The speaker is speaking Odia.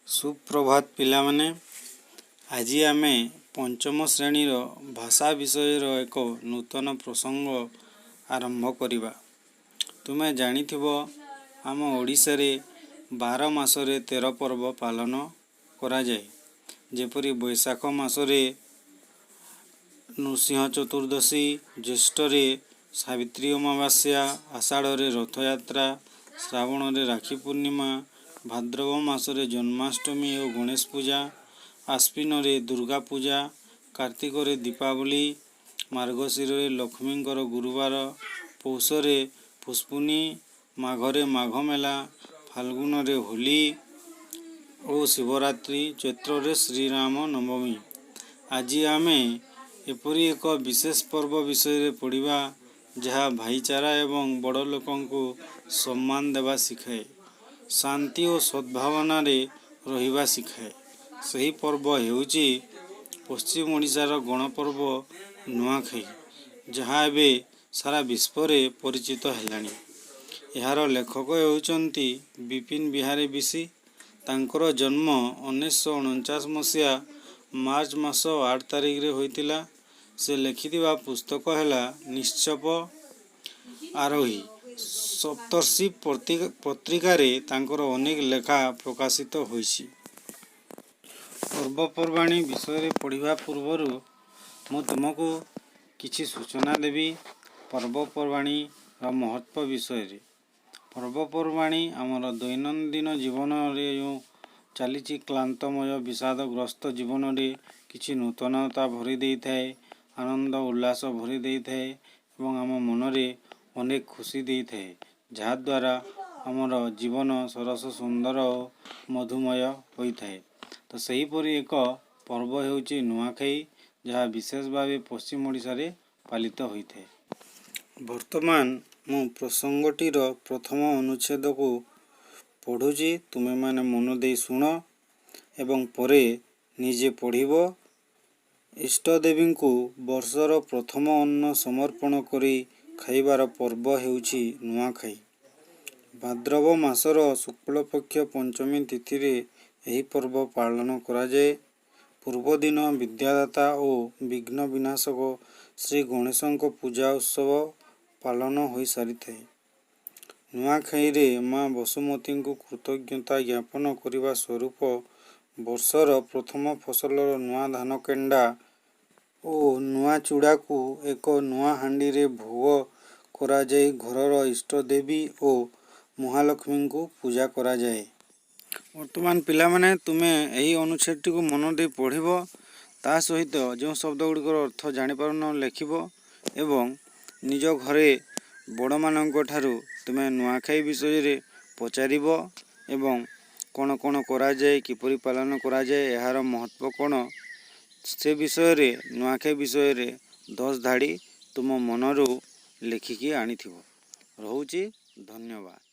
ସୁପ୍ରଭାତ ପିଲାମାନେ। ଆଜି ଆମେ ପଞ୍ଚମ ଶ୍ରେଣୀର ଭାଷା ବିଷୟର ଏକ ନୂତନ ପ୍ରସଙ୍ଗ ଆରମ୍ଭ କରିବା। ତୁମେ ଜାଣିଥିବ, ଆମ ଓଡ଼ିଶାରେ 12 ମାସରେ 13 ପର୍ବ ପାଳନ କରାଯାଏ। ଯେପରି ବୈଶାଖ ମାସରେ ନୃସିଂହ ଚତୁର୍ଦ୍ଦଶୀ, ଜ୍ୟେଷ୍ଠରେ ସାବିତ୍ରୀ ଅମାବାସ୍ୟା, ଆଷାଢ଼ରେ ରଥଯାତ୍ରା, ଶ୍ରାବଣରେ ରାକ୍ଷୀ ପୂର୍ଣ୍ଣିମା, ଭାଦ୍ରବ ମାସରେ ଜନ୍ମାଷ୍ଟମୀ ଓ ଗଣେଶ ପୂଜା, ଆଶ୍ୱିନରେ ଦୁର୍ଗା ପୂଜା, କାର୍ତ୍ତିକରେ ଦୀପାବଳି, ମାର୍ଗଶିରରେ ଲକ୍ଷ୍ମୀଙ୍କର ଗୁରୁବାର, ପୌଷରେ ପୁଷପୁନି, ମାଘରେ ମାଘ ମେଳା, ଫାଲ୍ଗୁନରେ ହୋଲି ଓ ଶିବରାତ୍ରି, ଚୈତ୍ରରେ ଶ୍ରୀରାମ ନବମୀ। ଆଜି ଆମେ ଏପରି ଏକ ବିଶେଷ ପର୍ବ ବିଷୟରେ ପଢ଼ିବା, ଯାହା ଭାଇଚାରା ଏବଂ ବଡ଼ ଲୋକଙ୍କୁ ସମ୍ମାନ ଦେବା ଶିଖାଏ, ଶାନ୍ତି ଓ ସଦ୍ଭାବନାରେ ରହିବା ଶିଖାଏ। ସେହି ପର୍ବ ହେଉଛି ପଶ୍ଚିମ ଓଡ଼ିଶାର ଗଣପର୍ବ ନୂଆଖାଇ, ଯାହା ଏବେ ସାରା ବିଶ୍ୱରେ ପରିଚିତ ହେଲାଣି। ଏହାର ଲେଖକ ହେଉଛନ୍ତି ବିପିନ ବିହାରୀ ବିଶି। ତାଙ୍କର ଜନ୍ମ 1949 ମସିହା ମାର୍ଚ୍ଚ ମାସ 8 ତାରିଖରେ ହୋଇଥିଲା। ସେ ଲେଖିଥିବା ପୁସ୍ତକ ହେଲା ନିଶ୍ଚପ ଆରୋହୀ। ସପ୍ତର୍ଷି ପତ୍ରିକାରେ ତାଙ୍କର ଅନେକ ଲେଖା ପ୍ରକାଶିତ ହୋଇଛି। ପର୍ବପର୍ବାଣୀ ବିଷୟରେ ପଢ଼ିବା ପୂର୍ବରୁ ମୁଁ ତୁମକୁ କିଛି ସୂଚନା ଦେବି ପର୍ବପର୍ବାଣୀର ମହତ୍ତ୍ୱ ବିଷୟରେ। ପର୍ବପର୍ବାଣୀ ଆମର ଦୈନନ୍ଦିନ ଜୀବନରେ ଯେଉଁ ଚାଲିଛି, କ୍ଳାନ୍ତମୟ ବିଷାଦଗ୍ରସ୍ତ ଜୀବନରେ କିଛି ନୂତନତା ଭରି ଦେଇଥାଏ, ଆନନ୍ଦ ଉଲ୍ଲାସ ଭରି ଦେଇଥାଏ ଏବଂ ଆମ ମନରେ ଅନେକ ଖୁସି ଦେଇଥାଏ, ଯାହାଦ୍ୱାରା ଆମର ଜୀବନ ସରସ, ସୁନ୍ଦର ଓ ମଧୁମୟ ହୋଇଥାଏ। ତ ସେହିପରି ଏକ ପର୍ବ ହେଉଛି ନୂଆଖାଇ, ଯାହା ବିଶେଷ ଭାବେ ପଶ୍ଚିମ ଓଡ଼ିଶାରେ ପାଳିତ ହୋଇଥାଏ। ବର୍ତ୍ତମାନ ମୁଁ ପ୍ରସଙ୍ଗଟିର ପ୍ରଥମ ଅନୁଚ୍ଛେଦକୁ ପଢ଼ୁଛି। ତୁମେମାନେ ମନ ଦେଇ ଶୁଣ ଏବଂ ପରେ ନିଜେ ପଢ଼ିବ। ଇଷ୍ଟଦେବୀଙ୍କୁ ବର୍ଷର ପ୍ରଥମ ଅନ୍ନ ସମର୍ପଣ କରି ଖାଇବାର ପର୍ବ ହେଉଛି ନୂଆଖାଇ। ଭାଦ୍ରବ ମାସର ଶୁକ୍ଳପକ୍ଷ ପଞ୍ଚମୀ ତିଥିରେ ଏହି ପର୍ବ ପାଳନ କରାଯାଏ। ପୂର୍ବଦିନ ବିଦ୍ୟାଦାତା ଓ ବିଘ୍ନ ବିନାଶକ ଶ୍ରୀ ଗଣେଶଙ୍କ ପୂଜା ଉତ୍ସବ ପାଳନ ହୋଇସାରିଥାଏ। ନୂଆଖାଇରେ ମା ବସୁମତୀଙ୍କୁ କୃତଜ୍ଞତା ଜ୍ଞାପନ କରିବା ସ୍ୱରୂପ ବର୍ଷର ପ୍ରଥମ ଫସଲର ନୂଆ ଧାନ କେଣ୍ଡା ଓ ନୂଆ ଚୂଡ଼ାକୁ ଏକ ନୂଆ ହାଣ୍ଡିରେ ଭୋଗ କରାଯାଇ ଘରର ଇଷ୍ଟଦେବୀ ଓ ମହାଲକ୍ଷ୍ମୀଙ୍କୁ ପୂଜା କରାଯାଏ। ବର୍ତ୍ତମାନ ପିଲାମାନେ, ତୁମେ ଏହି ଅନୁଚ୍ଛେଦଟିକୁ ମନ ଦେଇ ପଢ଼ିବ। ତା ସହିତ ଯେଉଁ ଶବ୍ଦ ଗୁଡ଼ିକର ଅର୍ଥ ଜାଣିପାରୁନ, ଲେଖିବ ଏବଂ ନିଜ ଘରେ ବଡ଼ମାନଙ୍କ ଠାରୁ ତୁମେ ନୂଆଖାଇ ବିଷୟରେ ପଚାରିବ ଏବଂ କ'ଣ କ'ଣ କରାଯାଏ, କିପରି ପାଳନ କରାଯାଏ, ଏହାର ମହତ୍ତ୍ୱ କ'ଣ, ସେ ବିଷୟରେ, ନୂଆଖାଇ ବିଷୟରେ 10 ଧାଡ଼ି ତୁମ ମନରୁ ଲେଖିକି ଆଣିଥିବ। ରହୁଛି, ଧନ୍ୟବାଦ।